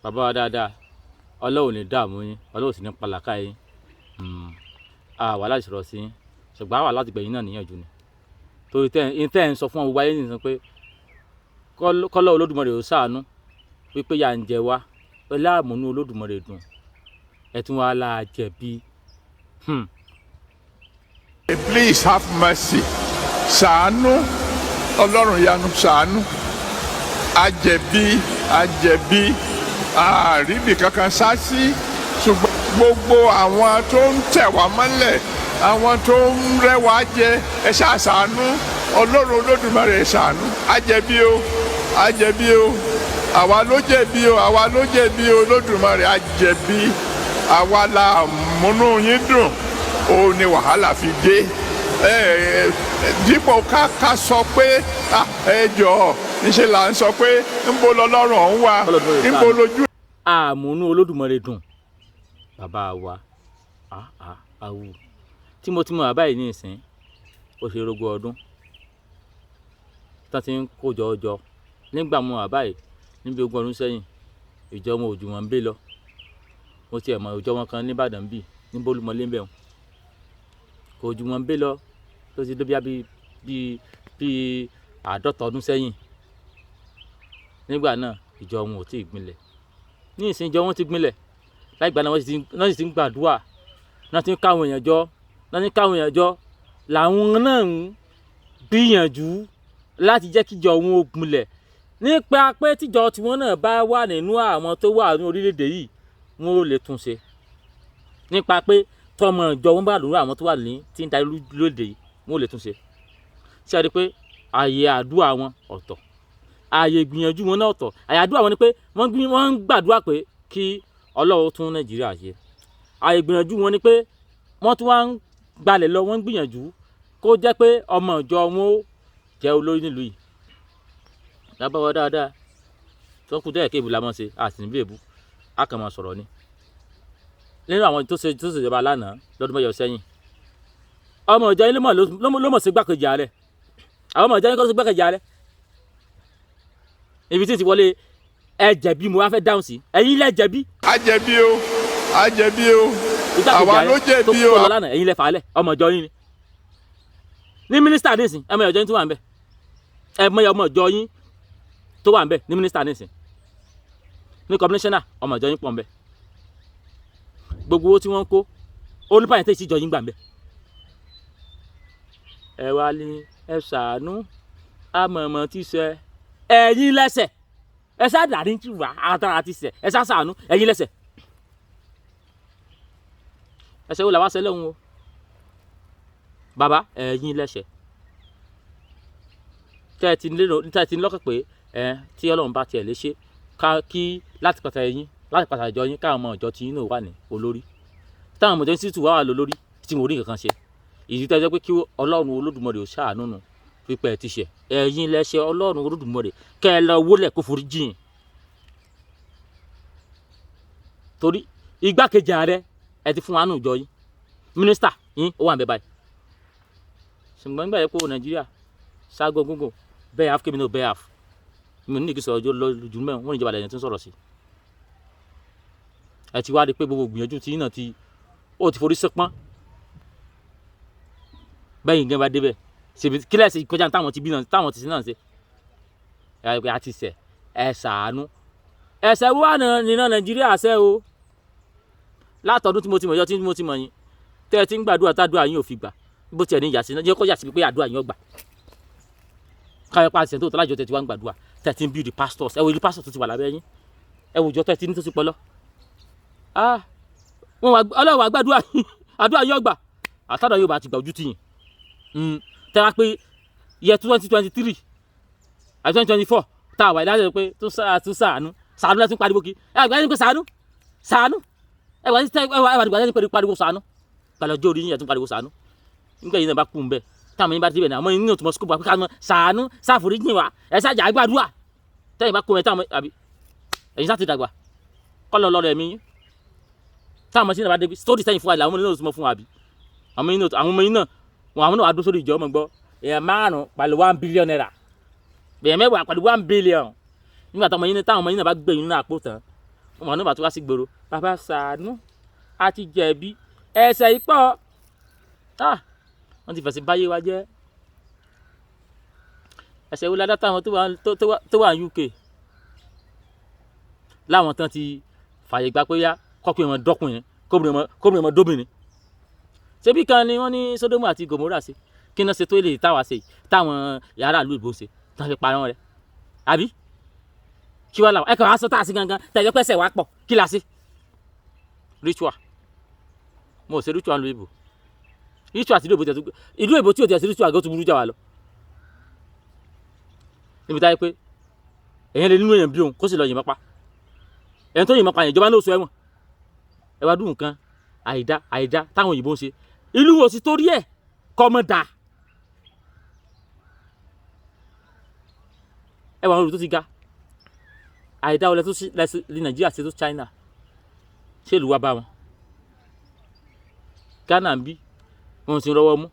Bàbá wa dáadáa, Ọlọ́run ní dààmú yín, Ọlọ́run sì ní palàkà yín. A wà láti sọ̀rọ̀ sí yín, ṣùgbọ́n a wà láti gbẹ̀yìn náà níyànjú ni. Torí tẹ́ ẹ̀ ń sọ fún gbogbo ayé nìyẹn pé kọ́lọ́ Olódùmarè ó ṣàánú wípé yà ń jẹ wá, pẹ̀lú àmúnú Olódùmarè dùn, ẹ̀ tún wá la jẹ̀bi. Please have mercy. Ṣàánú, Ọlọ́run yanu, ṣàánú. Ajẹ̀bi, ajẹ̀bi, àríbì kankan sá sí, ṣùgbọ́n gbogbo àwọn tó ń tẹ̀ wá mọ́lẹ̀, àwọn tó ń rẹ́ wá jẹ, ẹ ṣáà ṣàánú. Ọlọ́run Olódùmarè, ṣàánú. Ajẹ̀bi o, ajẹ̀bi o, àwa ló jẹ̀bi o, àwa ló jẹ̀bi o. Olódùmarè, ajẹ̀bi, àwa la múnú yín dùn, ó ní wàhálà fi dé. Dípò ká sọ pé ẹ jọ̀ọ́, níṣẹ́ là ń sọ pé ńbo lọ́lọ́run ọ̀hún wà, ńbo lójú. Àmúnú Olódùmarè dùn. Bàbá wa, awu tí mo ti mọ bàbá yìí ní ìsín, ó ṣe rogbo ọdún tán ti ń kó jọ jọ. Nígbà mo bàbá yìí níbi 20 ọdún sẹ́yìn, ìjọ wọn ò jù wọ́n ń bẹ lọ. Mo tiẹ̀ mọ ìjọ wọn kan nìbàdàn bíi ní Bólúmọlé ń bẹ̀ wọn, kò jù wọ́n ń bẹ lọ. Tó ti dé bíi bíi bíi 50 ọdún sẹ́yìn, nígbà náà ìjọ wọn ò tí ì gbilẹ̀. Ní ìsìn, ìjọ wọn ti gbilẹ̀. Láì gbà náà, wọ́n sì ti ń gbàdúrà náà, ti ń káwọn èèyàn jọ náà, ti ń káwọn èèyàn jọ làwọn náà ń gbìyànjú láti jẹ́ kíjọ wọn ó gbilẹ̀, nípa pé tíjọ tiwọn náà bá wà nínú àwọn tó wà ní orílẹ̀-èdè yìí, wọn ò lè tún ṣe, nípa pé tọmọ ìjọ wọn bá lórí àwọn tó wà ní tí ń darí lóde yìí, wọn ò lè tún ṣe. Ṣé a rí i pé ààyè àdúrà wọn ọ̀tọ̀, ààyè ìgbìyànjú wọn náà ọ̀tọ̀? Ààyè àdúrà wọn ni pé wọ́n ń gbàdúrà pé kí Ọlọ́run tún Nàìjíríà ṣe. Ààyè ìgbìyànjú wọn ni pé wọ́n tún wá ń gbalẹ̀ lọ, wọ́n ń gbìyànjú kó jẹ́ pé ọmọ ìjọ wọn ó jẹ́ olórí nílùú yìí. Lábáwọ́ dáadáa tó kú dẹ́ẹ̀kẹ́ ìbú la mọ̀ ṣe, àti níbí èbú a kàn máa sọ̀rọ̀ ni. Nínú àwọn tó ṣe tó ṣèjọba lánàá lọ́dún 8 sẹ́yìn, ọmọ ìjọ yín ló mọ̀ sí gbàkejì ààrẹ. Àwọn ọmọ ìjọ yín kọ́ sí gbàkejì ààrẹ ibi tí ti wọlé. Ẹ jẹ̀bi, mo wá fẹ́ dáhùn sí ẹ̀yin lẹ jẹ̀bi. Ajẹ̀bi o, ajẹ̀bi o, Igbákejì àwa ààrẹ ló tó jẹ̀bi kó o. lọ lánàá, ẹ̀yin lẹ fà á lẹ̀, ọmọ ìjọ yín ni. Ní mínísítà nísìn, ọmọ ìjọ yín tó wà ń bẹ̀, ẹ mọ ọmọ ìjọ yín tó wà ń bẹ̀ ní mínísítà nísìn, ní kọmíṣánná, ọmọ ìjọ yín pọ̀ ń bẹ̀. Gbogbo owó tí wọ́n ń kó olùpàyàn tẹ̀sí ìjọ yín gbà ń bẹ̀. Ẹ wá ní ẹ ṣàánú, àmọ̀mọ̀ ti ṣe ẹ̀yin lẹ́sẹ̀, ẹ ṣá dàrí jù wá àtàrà ti ṣẹ̀, ẹ ṣá ṣàánú, ẹ̀yin lẹ́sẹ̀. Ẹ̀ṣẹ̀ wo làwa ṣẹ̀ lọ́hùn o? Bàbá, ẹ̀yin lẹ́sẹ̀ tẹ́ ẹ ti lérò, tẹ́ ẹ ti ní lọ́kàn pé ẹ tí Ọlọ́run bá tiẹ̀ lè ṣe ká kí láti pàtàkì yín, láti pàtàkì ìjọ yín, káwọn ọmọ ìjọ tí yín náà wà ní olórí, táwọn ọmọ ìjọ yín sì tún wà lólórí tí mo rí nǹkan ṣe. Ìdí tẹ́ ẹ jẹ́ pé kí Ọlọ́run Olódùmarè ó ṣàánú nù pípẹ́ ẹ ti ṣẹ̀, ẹ̀yin lẹ́ṣẹ̀. Ọlọ́run Olódùmarè, kẹ́ ẹ lọ wólẹ̀ kó forí jìn, torí igbákejì ààrẹ ẹ ti fún wa nù ìjọ yín, mínísítà yín ó wà ń bẹ báyìí. Ṣùgbọ́n nígbà yẹn kó Nàìjíríà ṣáàgó gógó bẹ́ẹ̀ half kébì náà bẹ́ẹ̀ half mi ò ní kí sọ̀rọ̀ lọ jù mẹ́rin. Wọ́n ní ìjọba lẹ́yìn tó ń sọ̀rọ̀ sí ẹ ti wá rí i pé gbogbo gbìyànjú tí yín náà ti ó ti forí sẹ́pọ́n bẹ́yìn gan bá débẹ̀ ṣèbí kílẹ̀ sí kọjá táwọn ti bí náà, táwọn ti sí náà ṣe ẹ pé a ti ṣẹ̀, ẹ ṣàánú. Ẹ̀ṣẹ̀ wà nínú Nàìjíríà ṣẹ́ o. Látọdún tí mo ti mọ̀ yọ, tí mo ti mọ̀ yín, tẹ́ ẹ ti ń gbàdúrà tádùá yín ò fi gbà, bó tiẹ̀ ní ìyá sí náà jẹ́ kó yà sí pé àdúrà yín ó gbà. Káyọ̀ pa àṣẹ tó tọ́lájọ tẹ̀ tí wọ́n ń gbàdúrà, tẹ̀ tí ń build pastors. Ẹ wo ìlú pastors tó ti wà lábẹ́ yín, ẹ wò jọ tẹ̀ tí ní tó ti pọ̀ lọ. Ah, wọn wà, Ọlọ́run wà gbàdúrà yín, àdúrà yín ó gbà. Àtàdà yóò bá ti gbà ojú tì yín tẹ́ wá pé yẹ 2023 àti 2024 tá a wà ìdájọ́ pé tó sàánú sàánú lẹ́tún pariwo kí ẹ àgbà yín pé sàánú sàánú, ẹ wà ẹ wà ẹ wà dìgbà yín pariwo sàánú gbàlọ́ ọjọ́ orí yín, ẹ tún pariwo sàánú. Nígbà yìí náà bá kú ń bẹ, táwọn yín bá débẹ̀ náà, àwọn yín náà tún mọ sukùl pé ká mọ sàánú sáforíjìn wa, ẹ ṣáàjà gbàdúrà. Tẹ́yìn bá kú ẹ, táwọn àbí ẹ̀yin sá ti dàgbà kọ́ lọ lọ́rọ̀ ẹ̀mí yín, táwọn ọmọ sí náà bá débi sórí sẹ́yìn fún wa, làwọn ọmọ náà tún mọ fún wa, àbí àwọn ọmọ yín náà wọn, àwọn náà wà dúró sórí ìjọ ọmọ gbọ́ èèyàn 5 pẹ̀lú ₦1 billion, èèyàn 10 pẹ̀lú 1 billion. Nígbà táwọn ọmọ yín náà bá gbé yín náà àpò tán, Wọn náà bá tó wá sí gbòòrò, bàbá ṣàánú, a ti jẹ̀bi, ẹ̀ṣẹ̀ ìpọ̀. Wọ́n ti fẹ̀sìn báyé wa jẹ́. Ẹ̀ṣẹ̀ wo ládá táwọn tó wà ní UK láwọn tán ti fàyè gbà pé yá kọ́kùnrin wọn dọ́kùnrin, kóbìnrin wọn dóbìnrin. Ṣebí kan ni wọ́n ní Sódómù àti Gòmórà ṣe, kí náà ṣe tó lè táwa ṣe táwọn yàrá ìlú ìbò ṣe tán fi parọ́ rẹ̀ àbí kí wàá làwọn ẹ kàn wá sọ tá a sí gangan tẹ̀yọ́ pẹ́sẹ̀ wá pọ̀ kí la ṣe. Ritual, mo ò ṣe ritual lu ìbò, ritual àti ìlú ìbò tẹ̀ ìlú ìbò tí ò tẹ̀ sí ritual gẹ́gẹ́ tó burú jà wá lọ. Níbi táyé pé èèyàn lè nínú èèyàn bí òun kó sì lọ yìnbọn pa ẹni tó yìnbọn pa yẹn, ìjọba náà sọ ẹ̀wọ̀n. Ẹ wá dùn nǹkan àìdá àìdá táwọn òyìnbó ń ṣe, ìlú wo sì torí ẹ̀ kọ́ mọ́ da. Ẹ wà àwọn olùtó ti ga àìdá wọlé tó ní Nàìjíríà ṣe tó China, ṣé ìlú wa bá wọn. Ghana ń bí wọn sì ń rọwọ́ mú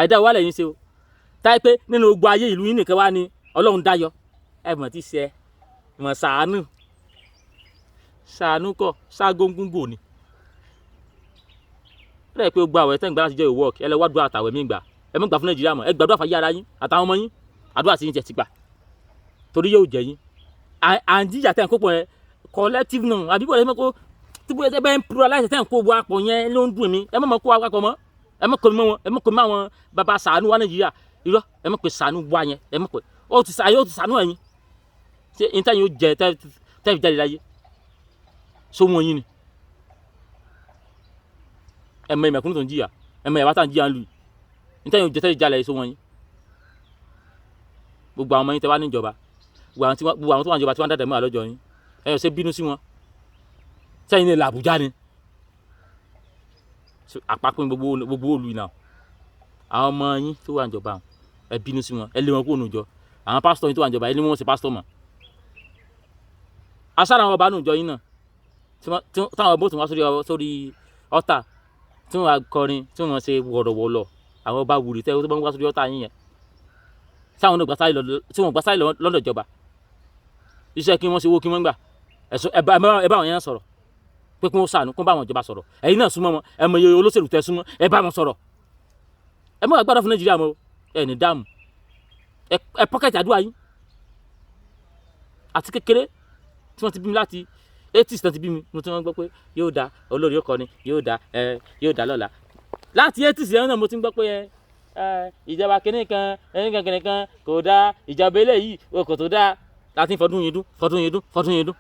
àìdá wà lẹ́yìn ṣe o. Táyé pé nínú gbogbo ayé ìlú yín nìkan wá ní Ọlọ́run dáyọ. Ẹ mọ̀ tí ṣe mọ̀ ṣàánú ṣàánú kọ ṣàgóńgóńgò ni. Ó dẹ̀ pé gbogbo àwẹ̀ tẹ́ ń gbà láti jẹ́ ìwọ́ọ̀kì ẹ lọ wá dúrà àtàwẹ̀ mí gbà. Ẹ mọ̀ gbà fún Nàìjíríà mọ̀, ẹ gbàdúrà fàyè ara yín àtàwọn ọmọ yín, àdúrà sí yín tẹ̀ ti gbà torí yóò jẹ yín. À ń jíjà tẹ̀ ń kópọ̀ yẹn collective náà àbí bọ́ọ̀lù ẹ mọ̀ kó tí bóyá ẹ bẹ́ẹ̀ ń pluralize tẹ̀ ń kó wa pọ̀ yẹn ló ń dùn mí. Ẹ mọ̀ mọ̀ kó wa papọ̀ mọ́, ẹ mọ̀ kó mi mọ́ wọn, ẹ mọ̀ kó mi mọ́ àwọn baba ṣàánú wa Nàìjíríà. Irọ́, ẹ mọ̀ pé ṣàánú wa yẹn, ẹ mọ̀ pé ó ti ṣàyẹ̀, ó ti ṣàánú ẹ̀yin. Ṣé n tẹ́yìn ó jẹ tẹ́ fi jáde láyé sóhun yín ni? Ẹ mọ ìmẹ̀kúnnù tó ń jìyà, ẹ mọ ìyàwó tá à ń jìyà ń lù yìí. N tẹ́yìn ó jẹ tẹ́ fi jáde láyé sóhun yín. Gbogbo àwọn ọmọ yín tẹ́ wá níjọba, gbogbo àwọn tó wà níjọba tí wọ́n ń dàdẹ̀ mọ́ àlọ́jọ yín, ẹ yọ ṣe bínú sí wọn. Sẹ́yìn ní ilẹ̀ Àbújá ni àpapọ̀ gbogbo olù náà. Àwọn ọmọ yín tó wà níjọba, ẹ bínú sí wọn, ẹ lé wọn kúrò níjọ. Àwọn pásítọ̀ yín tó wà níjọba, ẹ ní wọn ṣe pásítọ̀ mọ́. Asára àwọn ọba níjọ yín náà táwọn ọba tó wá sórí ọ̀tà tí wọ́n kọrin tí wọ́n ṣe wọ̀rọ̀wọ̀lọ̀. Àwọn ọba wùrì tẹ́ tó bá ń wá sórí ọ̀tà yín yẹn, táwọn náà tí wọ́n gbà sáyé lọ́dọ̀ ìjọba. Iṣẹ́ kí wọ́n ṣe owó kí wọ́n gbà. Ẹ̀sùn ẹ bá àwọn yẹn sọ̀rọ̀ pé kí wọ́n ṣàánú, kí wọ́n bá àwọn ìjọba sọ̀rọ̀. Ẹ̀yin náà súnmọ́ wọn, ẹ mọ iye olóṣèlú tẹ́ súnmọ́, ẹ bá wọn sọ̀rọ̀. Ẹ mọ̀ agbára fún Nàìjíríà mọ́, ẹ ní dààmú. Ẹ pọ́kẹ́tì àdúrà yín. Àti kékeré tí wọ́n ti bí mi láti 80s tán ti bí mi, mo ti wọ́n gbọ́ pé yóò da olórí ọkọ ni yóò da ẹ yóò da lọ́la. Láti 80s yẹn náà mo ti ń gbọ́ pé ẹ ìjọba kìnìún kan ẹnìkan kìnìún kan kò da, ìjọba eléyìí kò tó da. Láti fọdún yìí dún, fọdún yìí dún, fọdún yìí dún.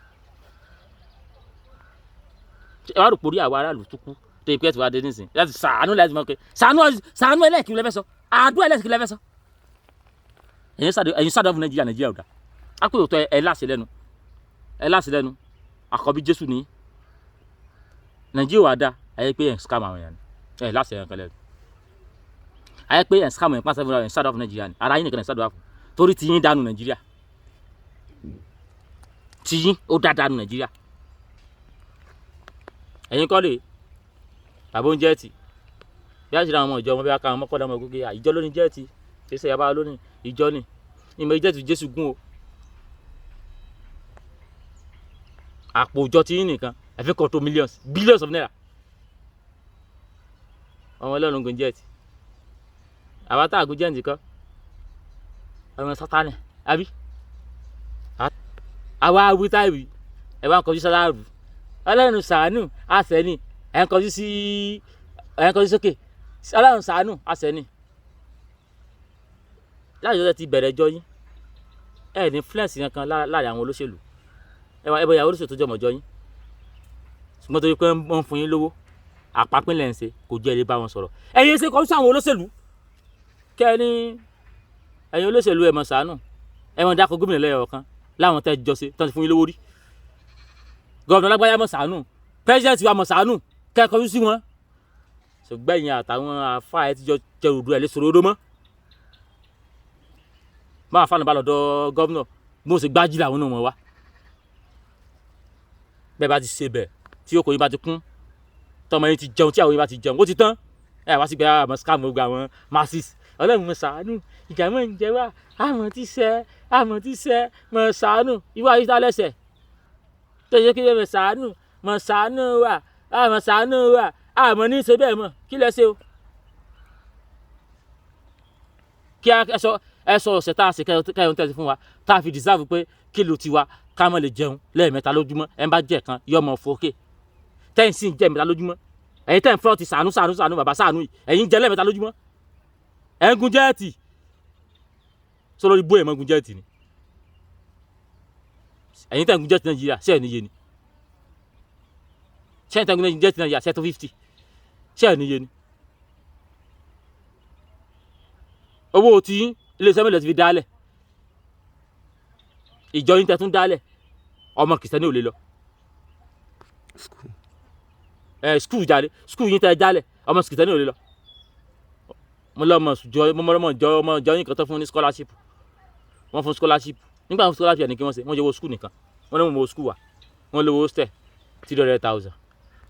Ẹ wá rò pórí àwa aráàlú tó kú tó yẹ pé ẹ ti wá dé nísìnyí láti sàánú, láti mọ̀ pé sàánú sàánú ẹlẹ́ẹ̀kì lẹ́fẹ́ sọ, àdúrà ẹlẹ́ẹ̀kì lẹ́fẹ́ sọ. Ẹ̀yin sàdọ̀ fún Nàìjíríà, Nàìjíríà ò dá. Á pé òótọ́ ẹ láṣẹ lẹ́nu, ẹ láṣẹ lẹ́nu. Àkọ́bí Jésù ní Nàìjíríà wà dá. Ayé pé ẹ̀ ń scam àwọn èèyàn ni, ẹ̀ láṣẹ yẹn kan lẹ́nu. Ayé pé ẹ̀ ń scam àwọn èèyàn pàṣẹ fún ẹ̀ ń sàdọ̀ fún Nàìjíríà ni. Ara yín nìkan ẹ̀ ń sàdọ̀ fún torí ti yín dànù Nàìjíríà, ti yín ó dá dànù Nàìjíríà. Ẹ̀yin kọ́ lè bàbá oúnjẹ tì bí a ṣe ra àwọn ọmọ ìjọ wọn bí a ka àwọn mọ́kànlá ọmọ gbogbo ìjọ lónìí jẹ́ ti ṣe ṣe yaba lónìí ìjọ ni ìmọ̀ ìjẹ́ ti Jésù gún o. Àpò ìjọ ti yín nìkan ẹ fi kọ́ tó millions billions of naira. Ọmọ Ọlọ́run gun jẹ́ẹ̀tì, àwa tá àgùn jẹ́ẹ̀tì kọ́ ọmọ Sátánì àbí àwa awi táìwì ẹ wá ń kọjú sáláàrù. Ọlọ́run ṣàánú àṣẹ ni ẹ̀ ń kọjú sí, ẹ̀ ń kọjú sókè. Ọlọ́run ṣàánú àṣẹ ni. Láti ọjọ́ tí bẹ̀rẹ̀ ẹjọ́ yín, ẹ ní influence kankan láàrin àwọn olóṣèlú. Ẹ wá ẹ bọ ìyàwó olóṣèlú tó jọmọ̀ jọ yín. Ṣùgbọ́n torí pé wọ́n ń fún yín lówó, àpapín lẹ̀ ń ṣe, kò jẹ́ ẹ lè bá wọn sọ̀rọ̀. Ẹ̀yin ṣe kọjú sí àwọn olóṣèlú. Kẹ́ ẹ ní ẹ̀yin olóṣèlú ẹ mọ̀ ṣàánú. Ẹ mọ̀ dákọ̀ gómìnà lẹ́yọ̀ kan láwọn tẹ́ jọ ṣe tán ti fún yín lówó rí. Gọ́vnà lágbájá mọ̀ ṣàánú, pírẹ́sidẹ̀ntì wa mọ̀ ṣàánú, kẹ́ ẹ kọjú sí wọn. Ṣùgbọ́n ẹ̀yin àtàwọn àfáà ẹ ti jọ jẹ òdu ẹ̀ lè sọ̀rọ̀ odó mọ́. Máa fàánù bá lọ́dọ̀ gọ́vnà, bí wọ́n ṣe gbájú làwọn náà wọ́n wá. Bẹ́ẹ̀ bá ti ṣe bẹ̀, tí okòó yín bá ti kún, tọmọ yín ti jẹun, tí àwọn yín bá ti jẹun, ó ti tán. Ẹ wá sí pé àwọn scam gbogbo àwọn masses. Ọlọ́run mọ̀ ṣàánú, ìjà mọ̀ ń jẹ wá, àmọ̀ ti ṣẹ́, àmọ̀ ti ṣẹ́, mọ̀ ṣàánú, ìwà yìí tá lẹ́sẹ̀. Tó yẹ kí ẹ mọ̀ ṣàánú, mọ̀ ṣàánú wa, àmọ̀ ṣàánú wa, àmọ̀ ní í ṣe bẹ́ẹ̀ mọ̀. Kí lẹ ṣe o? Kí ẹ sọ ọ̀sẹ̀ tá a ṣe kẹyọ̀ tẹ̀sí fún wa, tá a fi deserve pé kí ló ti wa ká mọ̀ lè jẹun lẹ́ẹ̀mẹ́ta lójúmọ́. Ẹ ń bá jẹ kan yọ ọmọ fòkè. Tẹ́yìn sì ń jẹ mẹ́ta lójúmọ́. Ẹ̀yin tẹ́yìn fúlọ́ọ̀tì ṣàánú ṣàánú ṣàánú bàbá ṣàánú yìí. Ẹ̀yin ń jẹ lẹ́ẹ̀mẹ́ta lójúmọ́. Ẹ̀ ń gun jẹ́ẹ̀tì. Sọ lórí bóyá ẹ̀ mọ́ gun jẹ́ẹ̀tì ni. Ẹ̀yin tẹ́yìn gun jẹ́ẹ̀tì Nàìjíríà ṣé ẹ̀ níye ni? Ṣé ẹ̀yin tẹ́yìn gun jẹ́ẹ̀tì Nàìjíríà ṣé ẹ̀ tó 50? Ṣé ẹ̀ níye ni? Owó tí iléeṣẹ́ mélòó ti fi dálẹ̀? Ìjọ yín tẹ́ tún dálẹ̀, ọmọ kìrìsìtẹ́nì ò lè lọ. School. Ẹ skul jáde, skul yín tẹ́ dálẹ̀, ọmọ kìrìsìtẹ́nì ò lè lọ. Mo lọ́mọ jọ, mo lọ́mọ jọ, ọmọ jọ yín kan tó fún ní scholarship. Wọ́n fún scholarship. Nígbà fún scholarship ẹ̀ ní kí wọ́n ṣe, wọ́n jẹ́ owó skul nìkan. Wọ́n lé owó skul wa. Wọ́n lé owó hostel 300,000.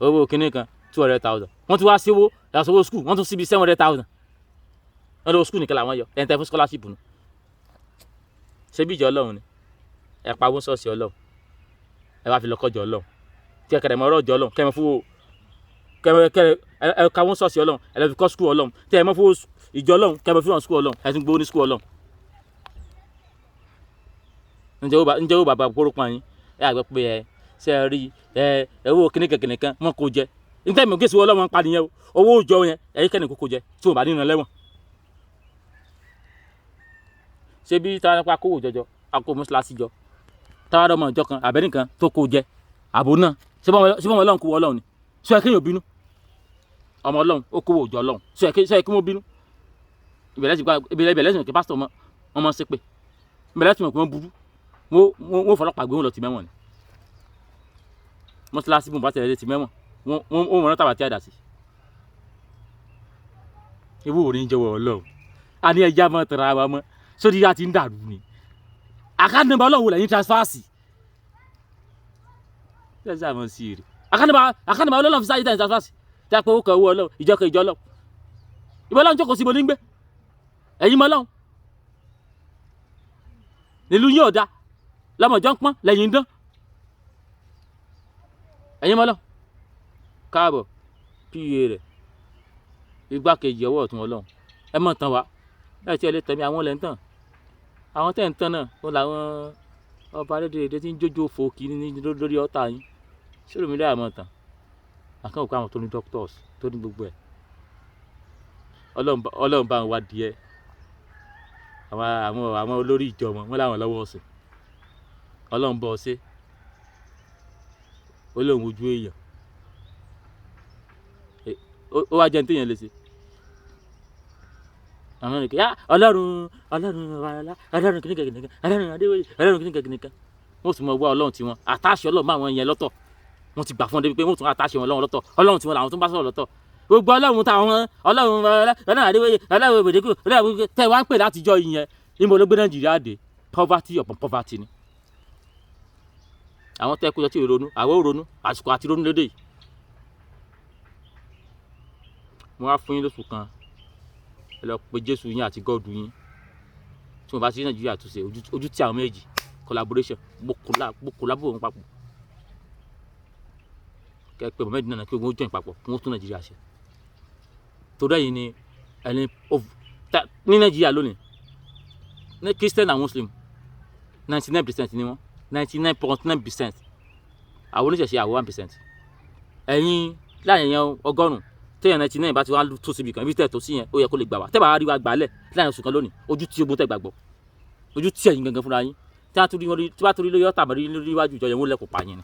Owó kìíní kan 200,000. Wọ́n tún wá sí owó, yàtọ̀ owó skul, wọ́n tún síbi 700,000. Wọ́n lé owó skul nìkan làwọn yọ. Ẹ̀ ń tẹ́ fún scholarship nù. Ṣé bí ìjọ Ọlọ́run ni? Ẹ pa owó ṣọ́ọ̀ṣì Ọlọ́run. Ẹ wá fi lọ kọjọ Ọlọ́run. Tí ẹ kẹ̀rẹ̀ mọ́ ọ̀rọ̀ ìjọ Ọlọ́run, kẹ́ mọ́ fún kẹ́ ẹ ka owó ṣọ́ọ̀ṣì Ọlọ́run, ẹ lọ fi kọ́ skul Ọlọ́run. Tí ẹ mọ́ fún ìjọ Ọlọ́run, kẹ́ mọ́ fún skul Ọlọ́run, ẹ tún gbowó ní skul Ọlọ́run. Ǹjẹ́ owó bàbá kóró pa yín? Ẹ àgbẹ̀ pé ẹ ṣe ẹ rí ẹ owó kìnìkan kìnìkan wọn kò jẹ. Níta ìmọ̀ gẹ̀ẹ́sì Ọlọ́run pa nìyẹn o. Owó ìjọ yẹn ẹ̀yìn kẹ́ni kò jẹ tí wọn bá nínú lẹ́wọ̀n. Ṣé bí táwọn apá kówó jọjọ, a kó mọ́ṣáláṣí jọ. Táwọn ọmọ ìjọ kan àbẹ́nìkan tó kó jẹ àbò náà. Ṣé bọ́n Ọlọ́run kó wọ Ọlọ́run ni? Ṣé ẹ kéèyàn bínú? Ọmọ Ọlọ́run ó kówó ìjọ Ọlọ́run. Ṣé ẹ kí wọ́n bínú? Ìbẹ̀rẹ̀ lẹ́sìn kí pásítọ̀ wọn mọ̀ ṣépè. Ìbẹ̀rẹ̀ lẹ́sìn kí wọ́n burú. Wọ́n fọlọ́pàá gbé wọn lọ ti mẹ́wọ̀n ni. Mọ́ṣáláṣí bùnbà tẹ̀lé ti mẹ́wọ̀n. Wọ́n mọ̀ tàbá tí a dà sí. Ewu ò ní jẹ́wọ́ Ọlọ́run. A ní ẹja mọ́ tẹ̀ra wa mọ́. Sódì yá ti ń dàrú ni. Àkáǹtì nọ́mbà Ọlọ́run lẹ́yìn transfer sí. Ṣé ẹ mọ̀ sí rè? Àkáǹtì nọ́mbà Ọlọ́run fi sáyé tẹ̀yìn transfer sí. Tí a pé ó kọ owó Ọlọ́run, ìjọ kan ìjọ Ọlọ́run. Ìbọn Ọlọ́run jókòó sí ibo ní gbé. Ẹ̀yin mọ́ Ọlọ́run. Nílùú yín ọ̀dà. Lọ́mọ̀jọ́ ń pọ́n lẹ́yìn ń dán. Ẹ̀yin mọ́ Ọlọ́run. Káàbọ̀ PA rẹ̀. Igbákejì ọwọ́ ọ̀tún Ọlọ́run. Ẹ mọ̀ tán wa. Ẹ tí ẹ lè tẹ̀mí àwọn lẹ́ ń tàn. Àwọn tẹ̀ ń tàn náà, wọ́n làwọn ọba rédèrèdè tí ń jójó fò kí ní lórí ọ̀tá yín. Ṣé lómi dáhà mọ̀ tán? Àkànwò kó àwọn tó ní doctors tó ní gbogbo ẹ̀. Ọlọ́run bá wọn wá díẹ̀. Àwọn olórí ìjọ wọn, wọ́n láwọn lọ́wọ́ ọ̀sìn. Ọlọ́run bọ́ ọ ṣe. Ó lóun ojú èèyàn. Ó wá jẹun téèyàn lè ṣe. Àwọn ènìyàn yá Ọlọ́run Ọlọ́run ọlá Ọlọ́run kìnìkan kìnìkan Ọlọ́run Adéwòye Ọlọ́run kìnìkan kìnìkan. Wọ́n sì mọ wá Ọlọ́run tiwọn. Àtàṣe Ọlọ́run máa wọn yẹn lọ́tọ̀. Wọ́n ti gbà fún wọn débi pé wọ́n tún àtàṣe wọn lọ́wọ́ lọ́tọ̀. Ọlọ́run tiwọn làwọn tún bá sọ̀rọ̀ lọ́tọ̀. Gbogbo Ọlọ́run táwọn Ọlọ́run Ọlọ́run Adéwòye Ọlọ́run Òbèdékù Ọlọ́run tẹ̀ wá ń pè látijọ́ ìyẹn. Níbo ló gbé Nàìjíríà dé? Poverty upon poverty ni. Àwọn tẹ́ kó jọ tí ò ronú, àwọn ò ronú, àsìkò àti ronú lédè yìí. Mo wá fún yín lóṣù kan. Ẹ lọ pe Jésù yín àti Gọ́ọ̀dù yín. Tí mo bá sí Nàìjíríà túnṣe, ojú tí àwọn méjì collaboration, mo collabo wọn papọ̀. Kẹ́ ẹ pé Mohammed náà kí wọ́n join papọ̀, kí wọ́n tún Nàìjíríà ṣe. Torí ẹ̀yin ni ẹni ní Nàìjíríà lónìí, ní Christian and Muslim, 99% ni wọ́n, 99.9%. Àwọn oníṣẹ̀ṣe àwọn 1%. Ẹ̀yin láàrin yẹn 100 téèyàn 99 bá ti wá tó síbi kan, ibi tẹ̀ tó sí yẹn, ó yẹ kó lè gbà wá. Tẹ́ bá rí wa gbà lẹ̀ láàrin oṣù kan lónìí, ojú tí ogun tẹ̀ gbàgbọ́. Ojú tí ẹ̀yin gangan fúnra yín. Tí wọ́n bá torí lórí ọ̀tá àbárí lórí iwájú ìjọ yẹn, wọ́n lẹ́kọ̀ọ́ pa yín ni.